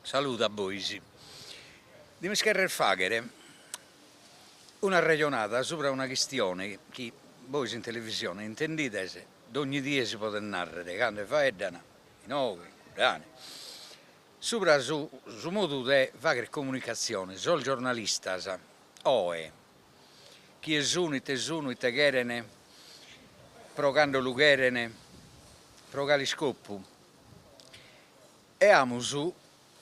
Saludu a bois. Dimus cherrer fagher un'arrejonada subra una chistione chi bois in televisione intendides dogni die si podet narrer, cando faeddan inoghe, cuddane, subra su su modu de fagher comunicatzione, sos giornalistas oe, chie sun, ite sun, ite cheren, pro cando lu cheren, pro cale iscopu. E amus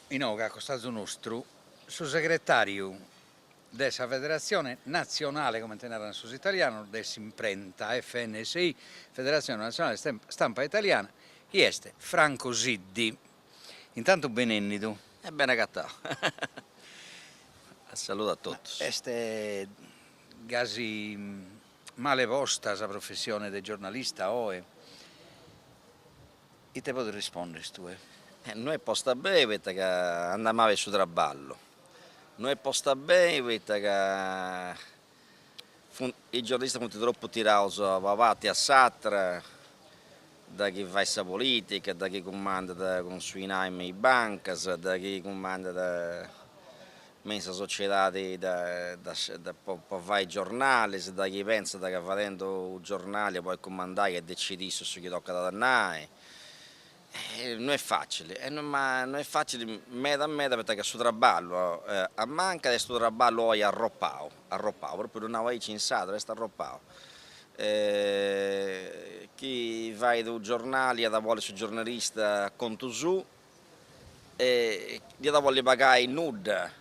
inoghe a costazu nostru su segretàriu de sa Federatzione Natzionale, comente naran sos italianos, de s'imprenta, FNSI, Federatzione Natzionale Stampa Italiana, chi est Franco Siddi. Intantu benennidu. E bene agatau. Saludu a totus. Est gasi male posta sa professione de giornalista oe? Ite podes risponder tue? No est posta beni poita ca andat mali su traballu, no est posta beni poita ca funt is giornalistas funt tropu tiraus a una parti e a s'atera, da chi fait sa politica, da chi cumandat cun su 'inai me is bancas, da chi cumandat me in sa sociedadi po fai giornalis, da chi pentzat ca fadendu u' giornali podit cumandai e decidi issu su chi tocat a nai, no est facili, ma no est facili meda meda poita ca su traballu ammancat, est unu traballu oi arropau, arropau, propriu ddu nau aici in sardu, est arropau, chi fait u' giornali iat a bolli su giornalista a contu suu e iat a bolli pagai nudda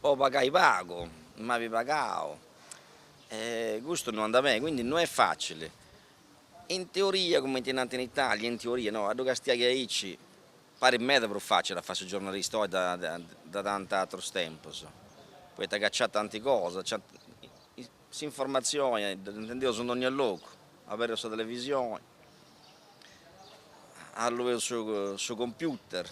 o pagai pagu, mali pagau, e custu no andat beni, quindi no est facili. In teoria, cumenti nant in Italia, in teoria, no, a ddu castiai aici, parit meda prus facili a fai su giornalista oi de de tant'aterus tempus, poita ca nc'at tanti cosa, nc'at s'informatzioni dda intendeus in dogna logu, aberreus sa televisioni, allueus su su computer,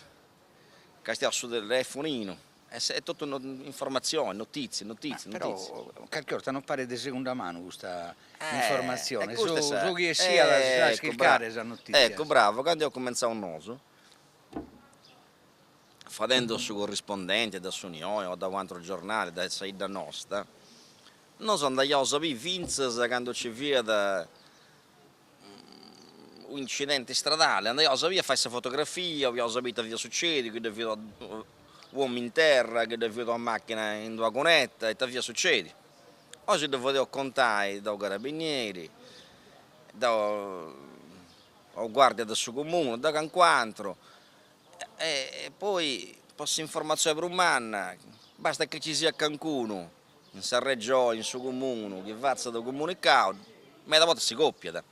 castiaus su telefoninu, est totu informatzioni, notizie, notizie, notizie. Però carchi 'orta non paret de segunda manu custa informatzione, su su chi 'essiat si l'at a chircare sas notitzias. Ecco bravo, candu eus cumentzau nosu, fadendu su corrispondenti de s'Unione o de u' ateru giornali de sa 'idda nosta, nosu andaiaus a biri fintzas candu nci fiat u' incidenti stradali, andaiaus a biri a fai sa fotografia, 'oliaus a biri ita fiat sucediu, chi ddoi fiat u' omini in terra, chi ddoi fiat una macchina in d'una cunetta, ita fiat sucediu. Oi si ddu fadeus contai da u' carabinieri, da u' guardia de su comunu, da calincunu atru e poi po s'informatzioni prus manna bastat chi ci siat calincunu in sa Regioni, in su Comunu, chi fatzat u' comunicau, meda bortas si copiat,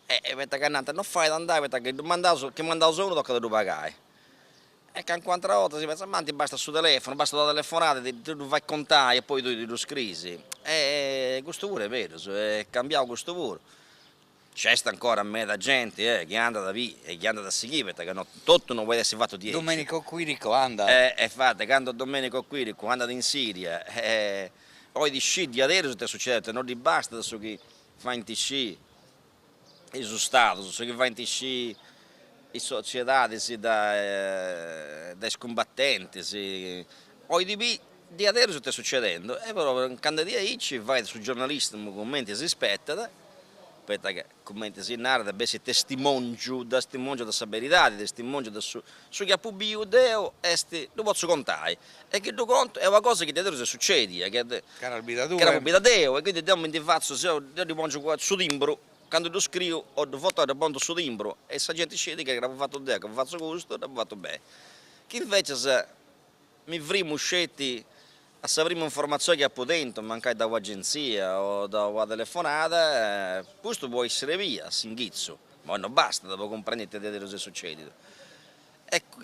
e poita ca nant no fait andai poita chi ddu mandaus, chi mandaus unu tocat a ddu pagai, e calincuna atera 'orta si pensat, ma ti bastat su telefono, bastat una telefonada, ti ddu fait contai e poi tui ti ddu scriis, e custu puru est berus, est cambiau custu puru Nc'est ancora meda genti chi andat a biri e chi andat a sighiri, poita ca no totu no podit essi fatu diaici. Domenico Quirico andat. E infati, candu Domenico Quirico andat in Siria, 'olit sciri diaderus ita est sucedende, no ddi bastat su chi faint sciri is stadus, su chi faint sciri is sociedadis de is cumbatentis, 'olit biri diaderus ita est sucedendu, e però candu est diaici fait su giornalismu cumenti si spetat, poita ca cumenti si narat bessit testimongiu, testimongiu de sa beridadi, testimongiu de su su chi apu biu deu est, ddu potzu contai, e chi ddu contu est una cosa chi diaderus est sucedia, chi dd'apu bida deu e quindi deu mi ndi fatzu, deu ddi pongiu su timbru, candu ddu scriu o ddu foto ddu pongiu su timbru e sa genti scit ca dd'apu fatu deu, ca apu fatu custu, dd'apu fatu beni. Chi invecias Mi frimu sceti a sa primu informatzioni chi apu tentu, mancai da un'agentzia o da una telefonada, custu po essiri bia a s'inghitzu, ma no bastat po cumprendi ita diaderus est sucedidu.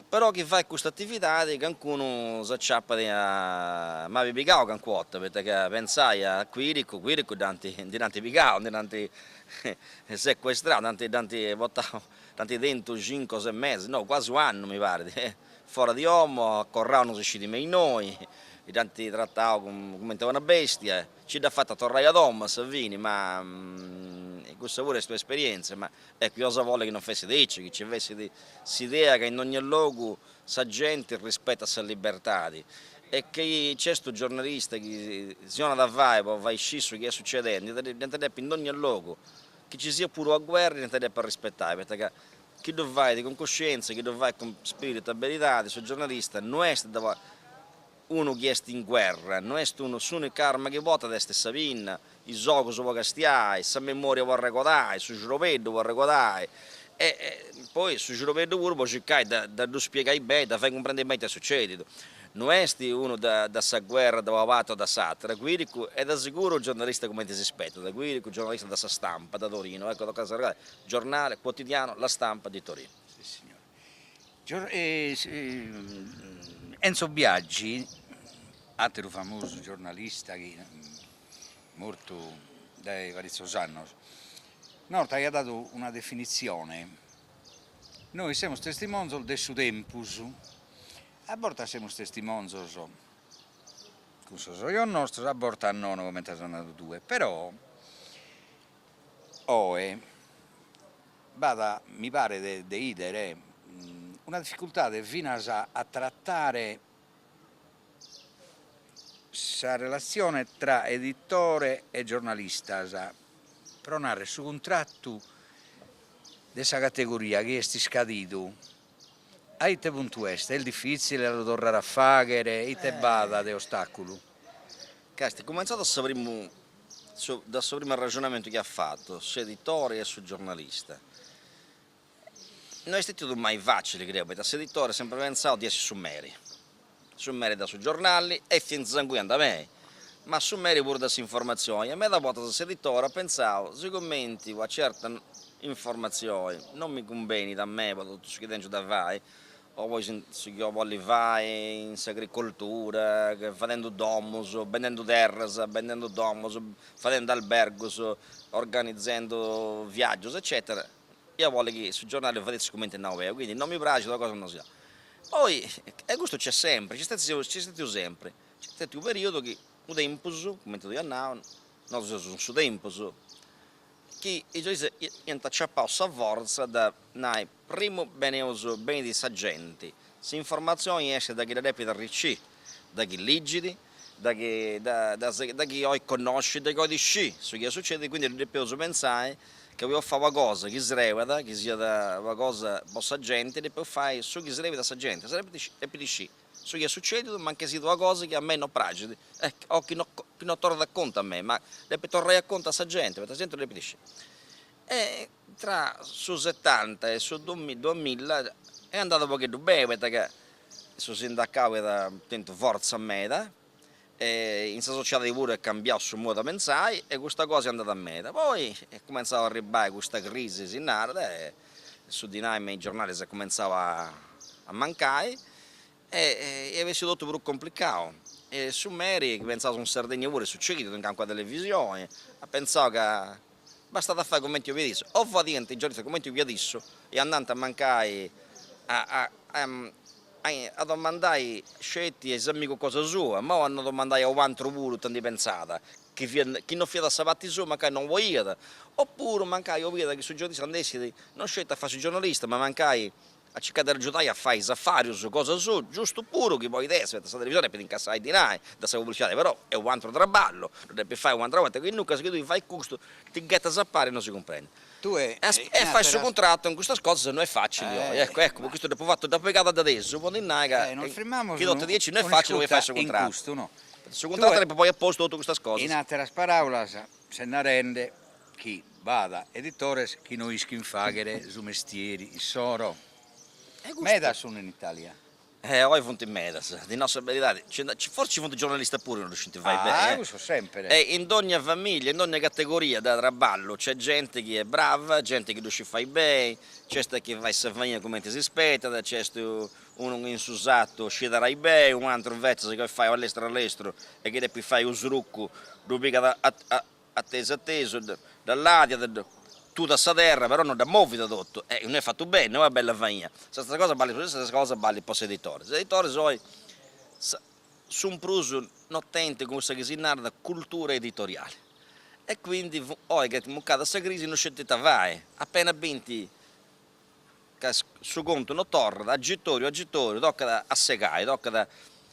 Però chi fait custa atividadi cancunu s'aciapat a m'api pigau cancuna 'orta, poita ca pentzai a Quirico, Quirico dd'ant ndi dd'ant pigau, ndi dd'ant secuestrau, dd'ant dd'ant portau, dd'ant tentu cincu o ses mesis, no cuasi u' annu mi parit, fora di 'omu, acorrau no si scit me innoi, dd'ant tratau cumenti a una bestia Ci dd'at fata a torrai a domu a sa fini, ma cussa puru est un'esperienza, ma eccu eus a bolli chi non fessit aici, chi ci fessit s'idea ca in dogna logu sa genti rispettat sa libertadi e chi nc'est unu giornalista chi si 'onat a fai po fai scì su chi est succedendi, dd'iant depi in dogna logu, chi ci siat puru una guerra dd'iant depi arrispetai, poita ca chi ddu fait cun cuscienza, chi ddu fait cun spiritu e beridadi, su giornalista no est Unu chi est in guerra no est unu, s'unica arma chi portat est sa pinna, is ogus po castiai, sa memoria po arregodai, su xrobeddu po arregodai e poi su xrobeddu puru po circai de ddu spiegai beni, de fai cumprendi beni ita est sucedidu. No est unu de sa guerra de una parti o de s'atera, Quiricu est de seguru unu giornalista cumenti si spetat, Quiricu giornalista de sa Stampa de Torino, ecco tocat a s'arregodai, giornale quotidiano La Stampa di Torino. Enzo Biagi, àteru famosu giornalista chi mortu dae paritzos annos, una 'orta aiat dadu una definitzione, nois semus testimonzos de su tempus, a bortas semus testimonzos cun sos ojos nostros, a bortas nono, comente as nadu tue, però Oe b'at, mi paret de 'idere, una dificultade finas a tratare sa relatzione tra editore e giornalistas, pro narrer su cuntratu de sa categoria chi est iscadidu, a ite puntu est? Est difitzile a lu torrare a fagher? Ite b'at de ostaculu? Ca est cumentzadu sa primu da su primu arraxonamentu chi at fatu s'editore e su giornalista. No est stetiu mai facili, creu, poita s'editore at sempri pentzau di essi su meri, su meri de su giornali e fintzas a ingui andat beni, ma su meri puru de s'informatzioni e meda bortas s'editore at pentzau, sigumenti una certa informatzioni non mi cumbenit a mei po totu su chi tengiu de fai, o po su chi 'ollu bolli fai in s'agricoltura, fadendu domus, bendendu terras, bendendu domus, fadendu albergus, organizendu viaggius eccetera, ia bolli chi su giornali fadessit cumenti nau deu, quindi non mi praxit una cosa non si Poi, e custu nc'est sempri, nc'est stetiu nc'est stetiu sempri, nc'est stetiu u' periodu chi u' tempus, cumenti ddu ia nau, nosu seus in su tempus, chi is giornalistas iant aciapau sa fortza de nai, primu beneus benit sa genti, s'informatzioni est de chi dda depit arricì, de chi ligit, de chi de chi 'olit connosci, de chi 'olit scì su chi est sucedit, quindi ddu depeus pentzai ca po fai una cosa chi srebat, chi siat una cosa po sa genti, depeus fai su chi srebit a sa genti, sa genti depit scì su chi est sucedidu, mancai siat una cosa chi a mei no praxit o chi no chi no torrat a contu a mei, ma depit torrai a contu a sa genti, poita sa genti ddu depit scì. E tra su setanta e su duamilla est andada u' pogheddu beni, poita ca su sindacau iat tentu fortza meda e in sa sociedadi puru est cambiau su modu de pentzai e custa cosa est andada meda. Poi est cumentzau a arribbai custa crisi, si narat, e su dinai me is giornalis est cumentzau a mancai e est bessiu totu prus complicau e su meri, chi pentzaus in Sardegna puru est sucedidu in calincuna televisioni, at pentzau ca bastat a fai cumenti 'oliat issu, o fadiant is giornalistas cumenti 'oliat issu e andant mancai a a domandai sceti a is amigus cosa sua, ma a no domandai a u' atru puru ita ndi pentzat, chi fiat chi no fiat a sa parti sua mancai no 'oliat, opuru mancai 'oliat chi su giornalista andessit non sceti a fai su giornalista ma mancai a circai de agiudai a fai is afàrius cosa sua, giustu puru chi podit essi, poita sa televisioni depit incassai dinai de sa publicidadi, però est u' atru traballu, ddu depit fai u' atra 'orta, quindi duncas chi tui fai custu ti ghetas a pari e non si cumprendit. Tue E fai su cuntratu in custas cosas no est facili oi, eccu eccu po custu dd'apu fatu, dd'apu pigada de atesu po ti nai ca Nos frimamus chi totu diaici no est facili poi fai su un'iscuta in custu no. Su cuntratu depit ponni a postu totu custas cosas. In ateras paraulas ses narende chi b'at editores chi no ischin fàghere su mestieri issoro. Medas sun in Itàlia. Eh, oi funt medas, ti nau sa beridadi, fortzis nci funt giornalistas puru chi no ddu scint fai beni, eh. Ah, cussu sempri. E in dogna familia, in dogna categoria de traballu nc'est genti chi est brava, genti chi ddu scit fai beni, nc'est chi fait sa faina cumenti si spetat, nc'est unu chi in su satu scit arai beni, u' atru invecias chi fait allestru allestru e chi depit fai u' srucu ddu pigat atesu atesu, dd'alladiat, tudat sa terra, però no dda movit totu, e no est fatu beni, no est una bella faina. Sa stessa cosa ballit, sa stessa cosa ballit po s'editore, is editoris oi sunt prus no tenint cussa chi si narat cultura editoriali e quindi oi chi est mucada sa crisi no scint ita fai, apena bint ca su contu no torrat, agitoriu agitoriu, tocat a segai, tocat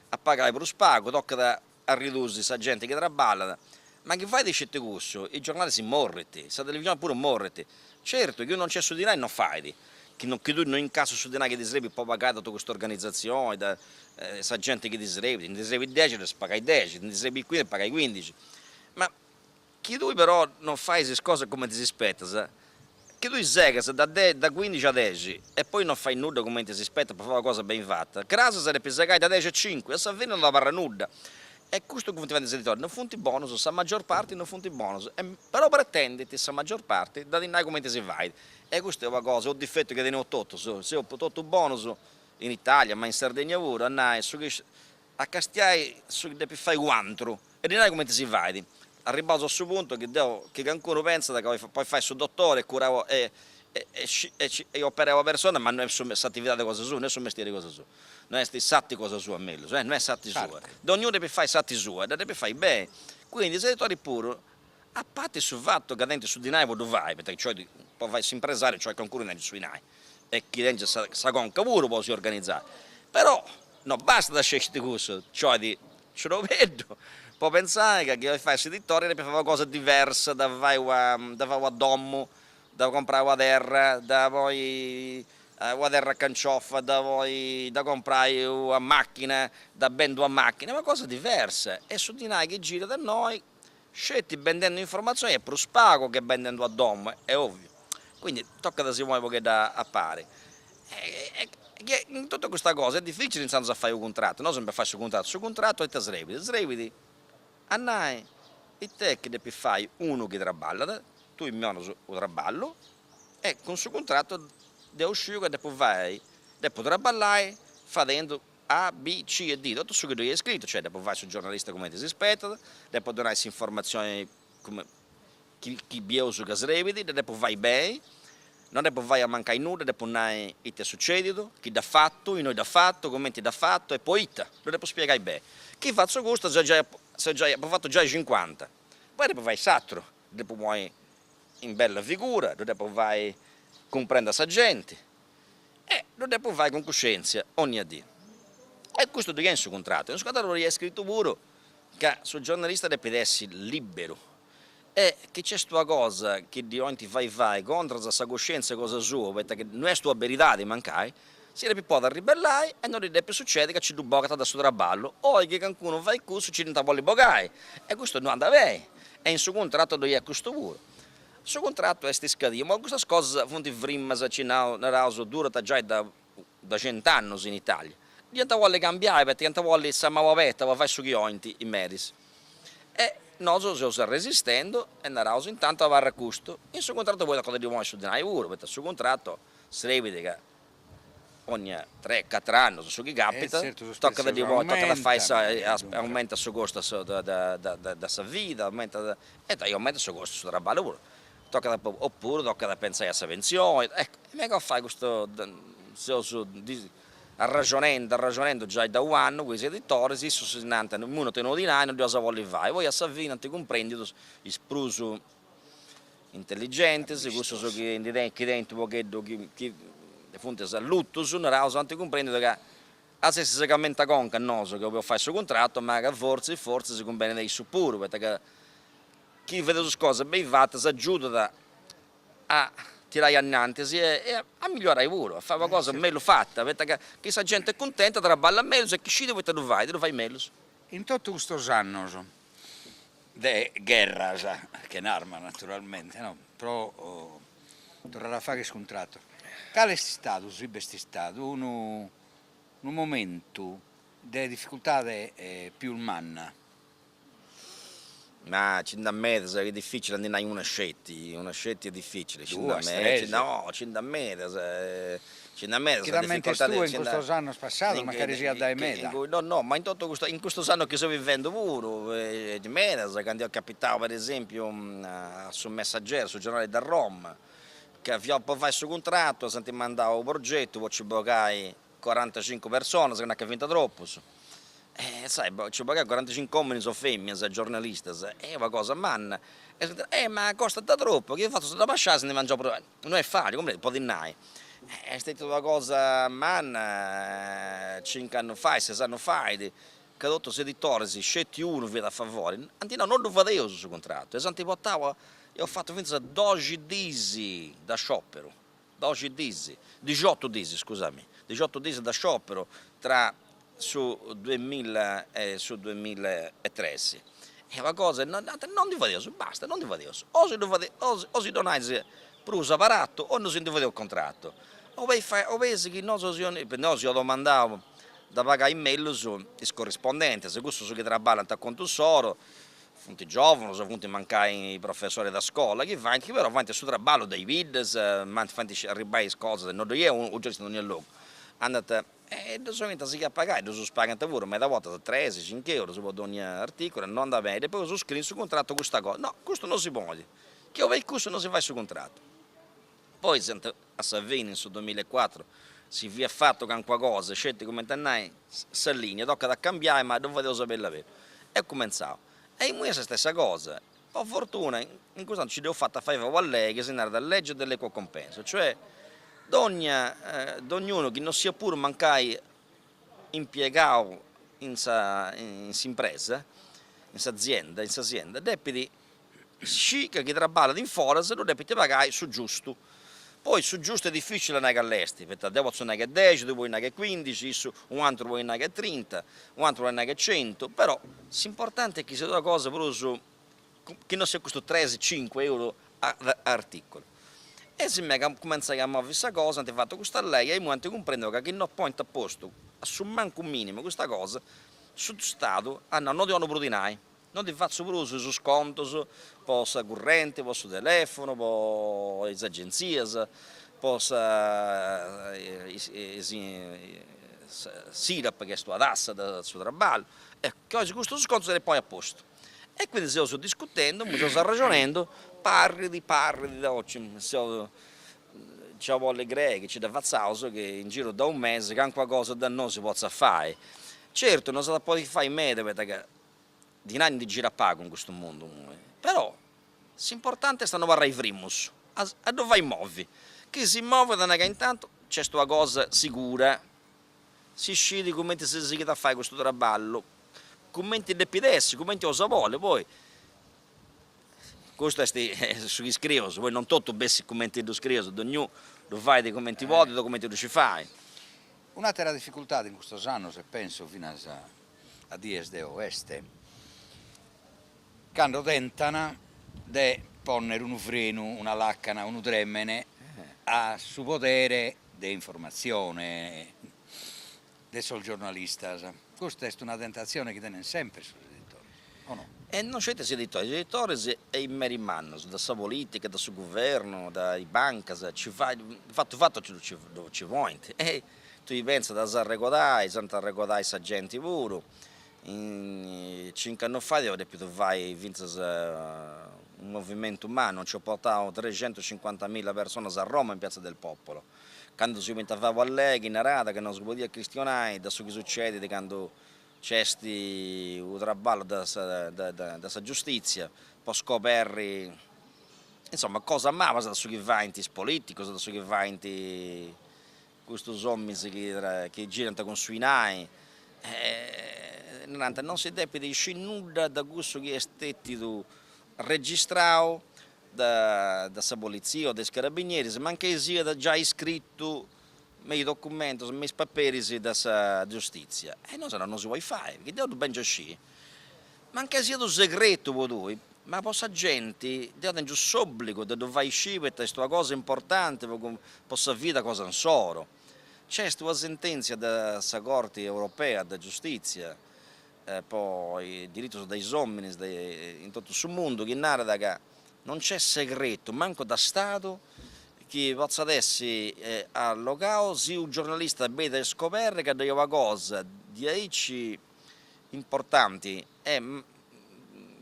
a pagai prus pagu, tocat a ridusi sa genti chi traballat, ma chi fait sceti cussu, is giornalis morrint, sa televisioni puru morrit, certu chi non nc'est su dinai no fait, chi no chi tui no incassas su dinai chi ti srebit po pagai totu custa organizatzioni, sa genti chi ti srebit, ndi srebit dexi depis pagai dexi, ndi srebit quindixi depis pagai quindixi, ma Chi tui però non fais is cosas cumenti si spetat, chi tui segas da da quindixi a dexi e poi non fais nudda cumenti si spetat po fai una cosa beni fata, cras as a depi segai da dexi a cincu e a sa fini non t'abarrat nudda. E custu chi funt fadendi is editoris, non funt bonus, sa maggior parti non funt bonus, e però pretendint sa maggior parti de ti nai cumenti si fait. E custa est una cosa, unu difetu chi teneus totus, seus totus bonus in Italia ma in Sardegna puru a nai su chi a castiai su chi depit fai u'antru e ddi nai cumenti si fait. Arribbaus a su puntu chi deu, chi cancunu pentzat ca podit fai su dotori e curai e e operai una persona ma no est s'atividadi cosa sua, no est su mestieri cosa sua, no est s'arti cosa sua mellus, no est s'arti sua. Dognunu depit fai s'arti sua e dda depit fai beni. Quindi s'editori puru, a parti su fatu ca tenit su dinai po ddu fai, poita chi nc'olit po fai s'impresariu nc'olit cancunu chi tengiat su dinai e chi tengiat sa conca puru po si organizai, però No bastat sceti cussu, nc'olit ciorbeddu po pentzai ca chi 'olit fai s'editori depit fai una cosa diversa da fai una da fai una domu, da comporai una terra, da poi una terra a canciofa, da poi da comporai una macchina, da bendi una macchina, est una cosa diversa e su dinai chi girat innoi sceti bendendu informazioni est prus pagu che bendendu una domu, est ovviu, quindi tocat a si ponni u' pogheddu a pari E in totu custa cosa est dificili intzandus a fai unu cuntratu, nosu eus a fai su cuntratu, su cuntratu a ita srebit? Srebit a nai ita est chi depit fai unu chi traballat, tui mi 'onas u' traballu e cun su cuntratu deu sciu ca depu fai, depu traballai fadendu A, B, C e D, totu su chi ddoi est scritu, cioè depu fai su giornalista cumenti si spetat, depu donai s'informatzioni chi bieus ca srebit, dda depu fai beni, non depu fai amancai nudda, depu nai ita est sucedidu, chi dd'at fatu, innoi dd'at fatu, cumenti dd'at fatu e poita, ddu depu spiegai beni. Chi fatzu custu seu giai seu giai apu fatu giai cincuanta, poi depu fai s'aturu, ddu depu ponni in bella figura, ddu depu fai cumprendi a sa genti e ddu depu fai cun cuscientzia onnia dì. E custu ddu est in su cuntratu, in su cuntratu ddoi est scritu puru ca su giornalista depit essi liberu E chi nc'est una cosa chi ddi 'olint fai fai contras a sa cuscientzia cosa sua, poita chi no est una beridadi mancai, si depit podi arribellai e no ddi depit sucedi ca nci ddu bogant de su traballu, oi chi cancunu fait cussu nci dd'ant a bolli bogai e custu no andat beni e in su cuntratu ddoi est custu puru. Su cuntratu est iscadiu, ma custas cosas funt frimas, ci nau, naraus, durant giai da da cent'annus in Italia, dd'iant a bolli cambiai poita iant a bolli sa manu aberta po fai su chi 'olint is meris E nosu seus arresistendu e naraus intantu abarrat custu, in su cuntratu poi tocat a ddi ponni su dinai puru, poita su cuntratu srebit ca ogna tres cuatru annus su chi capitat tocat a ddi ponni, tocat a fai sa, aumentat su costu de sa vida, aumentat e aumentat su costu de su traballu puru, tocat opuru tocat a pentzai a sa pentzioni, ecco, e mega a fai custu seus Arraxonendu arraxonendu giai da u' annu cun is editoris, issus si nant immoi no teneus dinai, no dd'eus a bolli fai, poi a sa fini ant cumprendidu is prus intelligentis, cussus chi ndi tenint chi tenint u' pogheddu chi chi funt allutus, naraus, ant cumprendidu ca a s'essi segamenti a conca nosu ca 'obeus fai su cuntratu, ma ca fortzis fortzis cumbenit a issus puru, poita ca chi fadeus is cosas beni fatas agiudat a tirai anantis e a migliorai puru, a fai una cosa mellus fata, poita ca chi sa genti est cuntenta traballat mellus e chi scit poita ddu fait, ddu fait mellus. In totu custos annos de gherras, chena armas naturalmente, no, pro torrare a fagher is cuntratos, cale est istadu, si b'est istadu, unu. Unu momentu de dificultade pius manna. Ma ci nd'at medas, est dificili a ndi nai una sceti, una sceti est dificili, ci nd'at Duas, tres. No, ci nd'at medas, ci nd'at medas. Chi t'ammentes tue in custos annos passados, mancari siat dae meda. No, no, ma in totu custu, in custos annos chi seu bivendu puru, medas, candu est capitau per esempiu a su Messaggero, su giornali de Roma, ca fiaus po fai su cuntratu e s'ant mandau u' progetu po nci bogai corantacincu personas, ca nachi fiant tropus, e sai, nci bogai corantacincu ominis o feminas giornalistas est una cosa manna, e s'ant nau, eh ma costat tropu, chi fatzu sa pasciai si ndi mangiaus prus, no est facili, cumprendi, po ti nai, est stetia una cosa manna cinc'annus fait, ses annus fait, ca totus is editoris, sceti unu fiat a favori, ant nau no ddu fadeus su cuntratu e s'ant portau, eus fatu finzas doxi dis de scioperu Doxi dis, dixiotu dis, scusami, dixiotu dis de sciòperu tra su duemilla e su duemilla e tres. Est una cosa, no ndi fadeus, basta, no ndi fadeus, o si ddu fadeus, o si donais prus aparatu o no si ndi fadeus contratu. 'Oleis fai, 'oleis chi nosu si nosu eus domandau de pagai mellus is corrispondentis, cussus chi traballant a contu insoru, Funt giòvunus, funt mancai professoris de scola chi faint, chi però faint su traballu de is biddas, faint arribbai is cosas, no ddoi est unu giornalista in dogna logu, andant e ddus 'olint sighiri a pagai, ddus pagant puru, meda bortas tres, cincu eurus po dogna articulu, no andat beni, depeus scriri in su cuntratu custa cosa, no, custu no si podit, chi 'oleis cussu no si fait su cuntratu. Poi a sa fini in su duemillaecuatru si fiat fatu calincuna cosa, sceti cumenti a nai, sa linea tocat a cambiai ma ddu fadeus a bellu a bellu. E cumentzau. E imui est sa stessa cosa. Po fortuna in cust'annu nci dd'eus fata a fai una lei chi si narat legge dell'equo compenso, cioè dogna dognunu chi no siat puru mancai impiegau in sa in s'impresa, in s'azienda, in sa sienda, depit scì ca chi traballat in foras ddu depint pagai su giustu. Poi su giustu est dificili a nai call'est, poita deu potzu nai che dexi, tui podis nai che quindixi, issu u' aturu podit nai che trinta, u' aturu podit nai che centu, però s'importanti est chi siat una cosa prus chi no siat custu tres cincu euru a articulu. E si megat a cumentzai a movi sa cosa, ant fatu custa lei e imui ant cumprendiu ca chi no ponint a postu a su mancu minimu custa cosa, su Stadu at nau no ti 'onu prus dinai No ti fatzu prus is scontus po sa currenti, po su telefunu, po is agentzias, po sa s'IRAP chi est una tassa de su traballu, ecco, custus contus si depint ponni a postu. E quindi seus discutendu, seus arrexonendu, parrit parrit seu nci ia bolli crei chi nci dda fatzaus chi in giru de unu mesi calincuna cosa de nou si potzat fai. Certu no s'at a podi fai meda poita ca dinai ndi girat pagu in custu mundu imui, però s'importanti est a no abarrai frimus, a ddu fai movi, chi si movit nai ca intantu nc'est una cosa sigura, si scit cumenti si sighit a fai custu traballu, cumenti depit essi, cumenti 'osa bolli, poi custu est su chi scrius, poi non totu bessit cumenti ddu scrius, dognunu ddu fait cumenti podit o cumenti ddu scit fai. Un'àtera dificultade in custos annos, e penso finas a dies de oe, est cando tentan de pònnere unu frenu, una làcana, unu trèmene a su podere de informatzione de sos giornalistas. Custa est una tentatzione chi tenent semper sos editores, o no? E non sceti is editores, is editores e is meris mannus, de sa politica, de su guvernu, de is bancas, ci fait, fatu fatu ddu ci ponint. E tui pentza t'as a arregodai, s'ant a arregodai sa genti puru, in cinc'annus fait eus depidu fai fintzas unu movimentu mannu, nc'eus portau trexentucincuantamilla personas a Roma in Piazza del Popolo, candu si fiant fai una lei chi naràt ca non si podiat chistionai de su chi sucedit candu nc'est unu traballu de sa de sa giustizia po scoberri insoma cosas mabas de su chi faint is politicus, de su chi faint custus ominis chi chi girant cun su 'inai, narant non si depit sciri nudda de cussu chi est stetidu registrau de de sa polizia o de is carabinieris, mancai siat giai scritu me is documentus, me is paperis de sa giustizia. E nosu non si podit fai, perché deu ddu bengiu a sciri, mancai siat unu segretu po tui, ma po sa genti deu tengiu s'obbligu de ddu fai sciri poita est una cosa importanti po sa vida cosa insoru. Nc'est una sentèntzia de sa Corti Europea de Giustìtzia po is diritus de is ominis in totu su mundu chi narat ca non nc'est segretu mancu de stadu chi potzat essi allogau si unu giornalista benit a iscoberri ca ddoi at una cosa diaici importanti e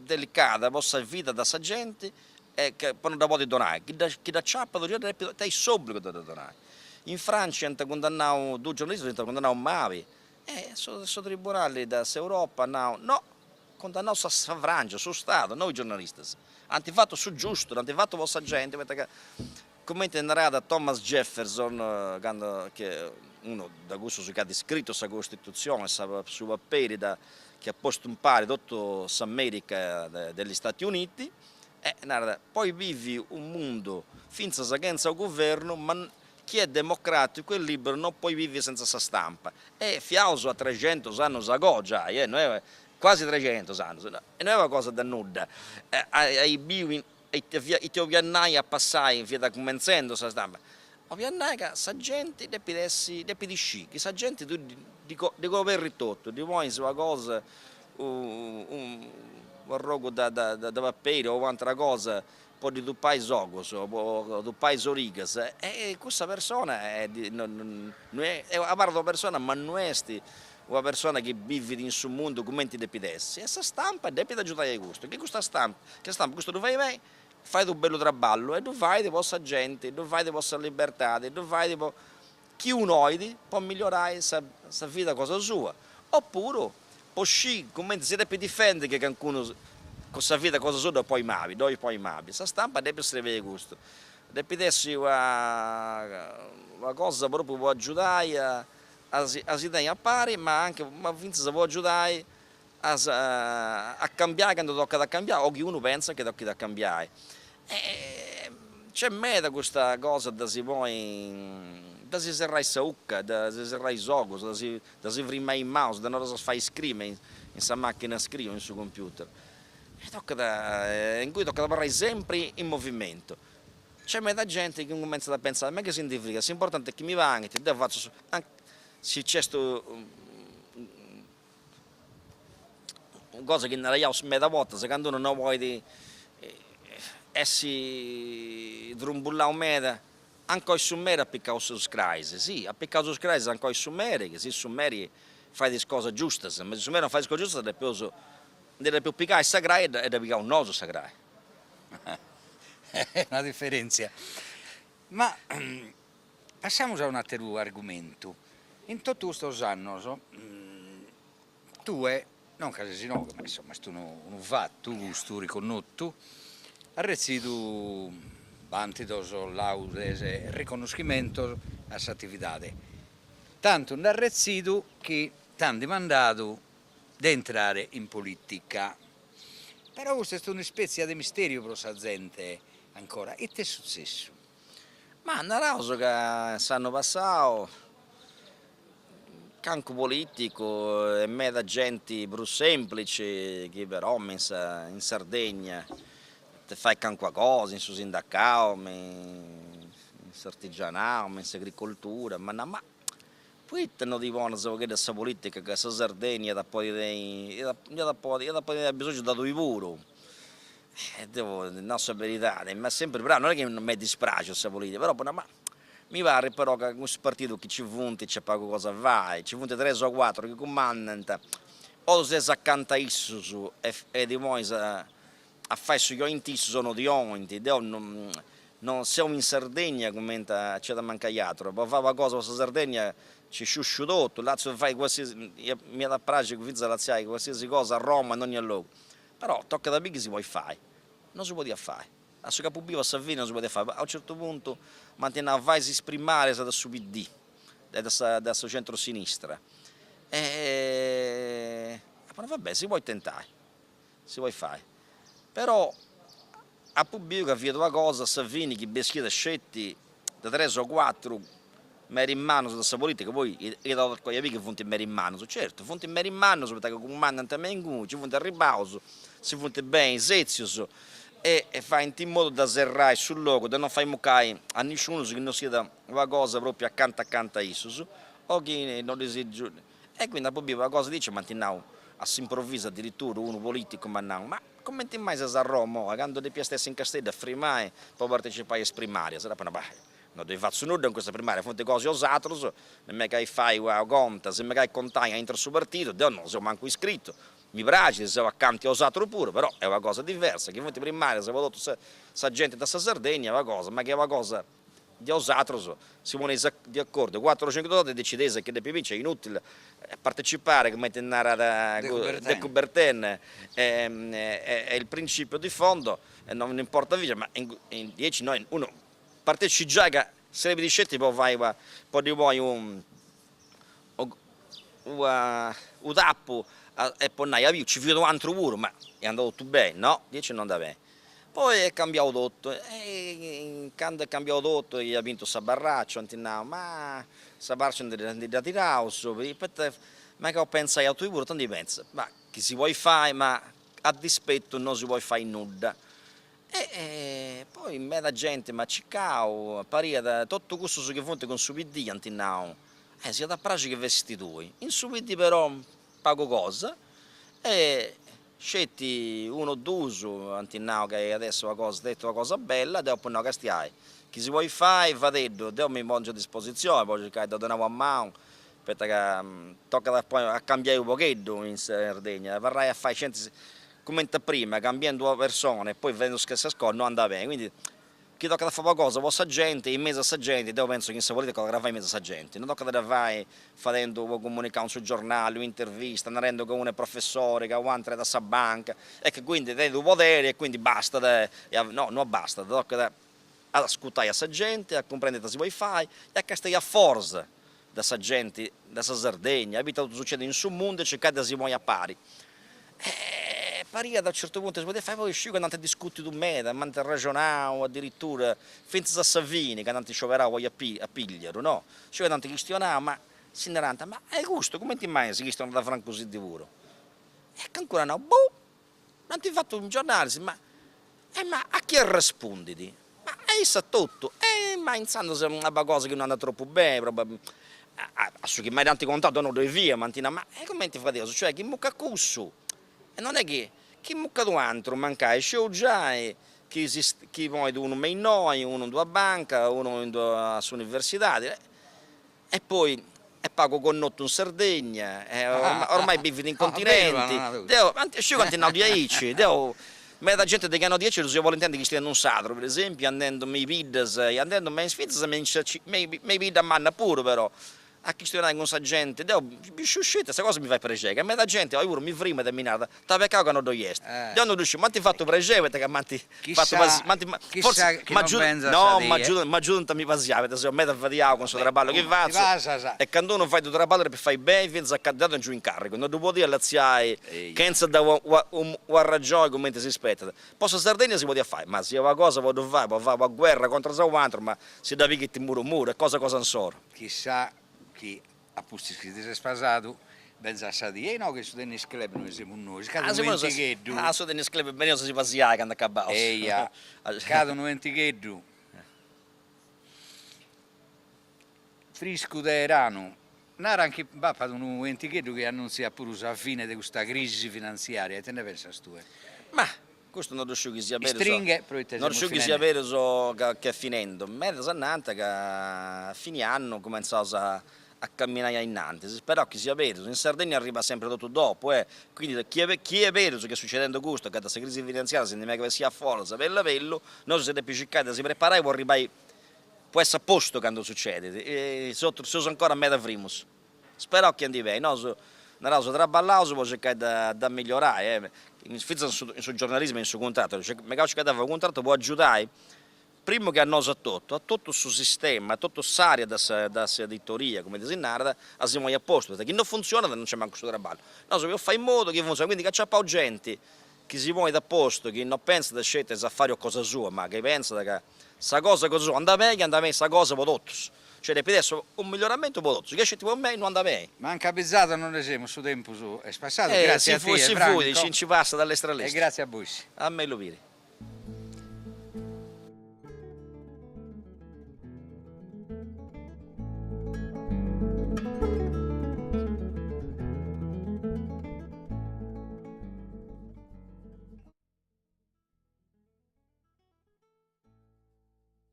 delicada po sa vida de sa genti e ca po no dda podi donai, chi dda chi dd'aciapat depit tenit s'obbligu de dda donai. In Francia ant cundannau dus giornalistas ddus ant cundannau mali e su su tribunali de s'Europa at nau no, cundannaus sa sa Francia, su Stadu, no is giornalistas, ant fatu su giustu, dd'ant fatu po sa genti, poita ca cumenti narat Thomas Jefferson candu chi unu de cussus chi at scritu sa Costituzioni, sa su paperi de chi at postu impari totu s'America degli Stati Uniti, e narat, poi bivi un mundu fintzas chentza u guvernu, ma chi è democraticu e liberu non poi bivi senza sa stampa. E fiaus a trexentus annus agò giai, no est quasi trexentus annus, e no est una cosa de nudda, ai biu ite 'oliat nai a passai, fiat cumentzendu sa stampa, 'oliat nai ca sa genti depit essi, depit scì chi sa genti tui ddi coberrit totu, ddi ponis una cosa u arrogu de paperi o u'atera cosa po ddi tupai is ogus o po tupai is origas e cussa persona abarrat una persona ma no est una persona chi bivit in su mundu cumenti depit essi e sa stampa depit agiudai a custu, chi custa stampa, chi sa stampa custu ddu fait beni, fait u' bellu traballu e ddu fait po sa genti, ddu fait po sa libertadi, ddu fait po chi unu 'olit po migliorai sa sa vida cosa sua, opuru po scì cumenti si depit difendi chi cancunu cun sa vida cosa sua ddu ponit mabi, ddoi ponit mabi. Sa stampa depit srebiri custu, depit essi una una cosa propriu po agiudai a a si a si tenni a pari ma anche ma finzas po agiudai a a cambiai candu tocat a cambiai o chi unu pentzat chi tochit a cambiai. E nc'est meda custa cosa de si ponni, de si serrai sa 'ucca, de si serrai is ogus, de si de si frimai is manus, de no ddas fai scriri me in sa macchina a scriri o in su computer. E tocat, inguni tocat abarrai sempri in movimentu. Nc'est meda genti chi cumentzat a pentzai, ma chi si ndi frigat, s'importanti est chi mi paghint, deu fatzu su, si nc'est cosa chi naraiaus meda bortas, candu unu no podit essi trumbullau meda, ancora est su meri at picau is crais, si, at picau is crais ancora est su meri, chi si su meri fait is cosas giustas, ma si su meri non fait is cosas giustas depeus, ndi depeus pigai sa crai e dda pigaus nosu sa crai. Est una diferèntzia. Ma passamus a un'àteru argumentu. In totu custos annos tue, non ca ses inoghe, ma insomma est unu unu fatu custu riconnotu, as retzidu bàntidos, làudes e riconnoschimentos a s'atividade. Tantu nd'as retzidu chi t'ant dimandadu de intrare in polìtica. Però custu est un'ispètzia de mistèriu pro sa zente ancora. Ite est sutzessu? Ma naraus ca s'annu passau cancu politicu e meda genti prus semplici chi però me in Sardegna fait calincuna cosa in su sindacau, me in s'artigianau, me in s'agricoltura, m'at nau, ma poita no ti ponis u' pagheddu a sa politica ca sa Sardegna iat a podi tenni, iat a podi iat a podi tenni abisongiu de tui puru E deu nau sa beridadi, m'est sempri praxiu, non est chi non m'est dispraxiu sa politica, però apu nau, ma mi parrit però ca cun is partidus chi nci funt nc'est pagu cosa a fai, nci funt tres o cuatru chi cumandant, o ses acanta a issus e ti ponis a fai su chi 'olint issus o no ti 'olint, deu non non seu in Sardegna cumenti nc'at a mancai aturu, po fai una cosa po sa Sardegna nci sciusciu totu, latzu fai qualsiasi, m'iat a praxi finzas a latziai qualsiasi cosa a Roma in dogna logu Però tocat a biri chi si podit fai. No si podiat fai. A su chi apu biu a sa fini no si podiat fai. A u' certu puntu m'ant nau fai is primarias de su PD, de sa de su centrosinistra. E apu nau va bè, si podit tentai, si podit fai. Però apu biu ca fiat una cosa a sa fini chi bessiat sceti de tres o cuatru meris mannus de sa politica, poi iat a toccai a biri chi funt meris mannus, certu, funt meris mannus poita ca cumandant me inguni, nci funt arribbaus, si funt beni setzius. E faint in modu de serrai su logu, de non fai mucai a nisciunus chi non siat una cosa propriu acanta acanta a issus o chi non ddis E quindi apu biu una cosa diaici m'ant nau a s'improvvisu addirittura unu politicu m'at nau, ma cumenti mai ses a Roma oi candu depiast essi in Casteddu a frimai po partecipai a is primarias? Dd'apu nau, bah, no ddoi fatzu nudda in custa primaria, funt cosa 'e 'osatrus, mi megai fai una conta, si megai contai aintru 'e su partidu, deu no seu mancu iscritu, mi praxit, seu acantu 'e 'osatrus puru, però est una cosa diversa, chi funt primarias po totu sa genti de sa Sardegna est una cosa, ma chi est una cosa de 'osatrus si poneis de acordiu, cuatru o cincu de 'osatrus e decideis a chi depit binci, est inutili partecipare, cumenti narat De Coubertin, è il principio di fondo, non importa vincere, ma diaici no unu partecipat giai ca serbit sceti po fai po ddi ponni unu unu tapu e po nai, abiu nci fiat u' atru puru, ma est andau totu beni, no, diaici no andat beni. Poi est cambiau totu e candu est cambiau totu e iat bintu sa Barracciu ant nau, ma sa Barracciu ndi dda tiraus, poita mancai po pentzai a tui puru ita ndi pentzas, ma chi si podit fai ma a dispetu no si podit fai nudda. E poi meda genti m'at circau, pariat totu cussus chi funt cun su PD ant nau, eh s'iat a praxi chi fessit tui, in su PD però pagu cosa e Sceti unu o duus ant nau ca iat essi una cosa stètia una cosa bella, deu apu nau castiai, chi si podit fai, fadeddu, deu mi pòngiu a dispositzioni po circai de donai una manu, poita ca tocat a ponni a cambiai u' pogheddu in Sardegna, abarrai a fai sceti cumenti a prima, cambiendu una persona e poi fadendu is stessas cosas no andat beni, quindi Chi tocat a fai una cosa po sa genti, in mesu a sa genti, deu pentzu chi in sa politica tocat a fai in mesu a sa genti, no tocat a dda fai fadendu unu comunicau in su giornali, un'intervista, narendu ca unu est professori, ca u'atru est a sa banca, e che quindi tenit u' poderi e quindi bastat, no, no bastat, tocat a ascurtai a sa genti, a cumprendi ita si podit fai e a castiai a foras de sa genti de sa Sardegna, a ita totu sucedit in su mundu e circai de si ponni a pari. E pariat a certu puntu si podiat fai, poi sciu ca nd'ant discutidu meda, m'ant arraxonau adiritura, fintzas a sa fini, candu ant scioberau poi a Pigliaru, no, sciu ca nd'ant chistionau, ma si narant, ma e custu cumenti mai si chistionat de Francu Siddi puru? E calincunu at nau, boh, nd'ant fatu in giornalis, ma e ma a chi arrespundit? Ma a issa totu, e ma intzandus est una cosa chi no andat tropu beni, probabilmenti, a su chi mi dd'ant contau deu no ddoi fia, m'ant nau, ma e cumenti fadeus, cioè chi mucat cussu, e non est chi, chi mucat u' atru mancai, scieus giai chi si chi ponit unu me innoi, unu in d'una banca, unu in a s'universidadi, e poi est pagu connotu in Sardegna, e ormai bivit in continenti, deu, sciu ca ant nau diaici, deu meda genti de chi at nau diaici ddus ia bolli intendi chistionendi in sardu, per esempiu, andendu me is biddas e andendu me is finzas me me is biddas mannas puru però, a chistionai cun sa genti, deu sciu sceti, sa cosa mi fait prexeri, ca meda genti oi puru mi frimat e mi narat, Ta pecau ca no ddoi est. Deu no ddu sciu, m'ant fatu prexeri poita ca m'ant fatu pasiai, m'ant, fortzis m'agiudant, no, m'agiudant, m'agiudant a mi pasiai, poita seu meda fadiau cun su traballu chi fatzu, e candu unu fait u' traballu depit fai beni fintzas a candu, deu tengiu incarrigu, no ddu podia latziai chentza dai una arragioni cumenti si spetat. Po sa Sardegna si podiat fai, ma si est una cosa po ddu fai, po fai una guerra contras a u' atru, ma si dda pighint muru muru, est cosa cosa insoru. Chissà chi A pustis chi ti ses pasadu, benzat sa die inoghe in su tennis club inue semus nois, c'at unu 'entigheddu. Ah, su tennis club benius a si pasiai candu acabaus. Eia, c'at unu 'entigheddu friscu de 'eranu. Naran chi b'apat unu 'entigheddu chi annuntziat puru sa fine de custa crisi finantziaria, ite nde pensas tue? Ma, custu no ddu sciu chi siat berus, Istringhe proite no ddu semus sciu chi siat finende. berus ca ch'est finendu, medas nant ca a fini annu cumentzaus a a camminai a innantis, però chi siat berus, in Sardegna arribat sempri totu dopu e quindi chi est chi est berus chi est succedendu custu, ca de sa crisi finantziaria si ndi megat bessì a foras bellu bellu, nosu si depit circai de si preparai po arribai, po essi a postu candu sucedit, e seus ancora meda frimus, speraus chi andit beni, nosu naraus traballaus po circai de de migliorai e finzas in su giornalismu e in su cuntratu, megaus circai de fai u' cuntratu po agiudai Primu che a nosu a totu, a totu su sistema, a totu s'area de sa de s'editoria, cumenti si narat, a si ponni a postu, poita chi no funtzionat non nc'est mancu su traballu. Nosu depeus fai in modu chi funtzionat, quindi chi aciapaus genti chi si ponit a postu, chi no pensat sceti a is afarius cosa sua, ma chi pensat ca sa cosa cosa sua andat beni, andat beni sa cosa po totus, cioè depit essi unu miglioramentu po totus, chi est sceti po mei no andat beni. Mancu abizados no nde semus, su tempus est passadu, gratzias a tie Franco. Si fuit, si nci passat a lestra lestra. E gratzias a bois. A mellus biri.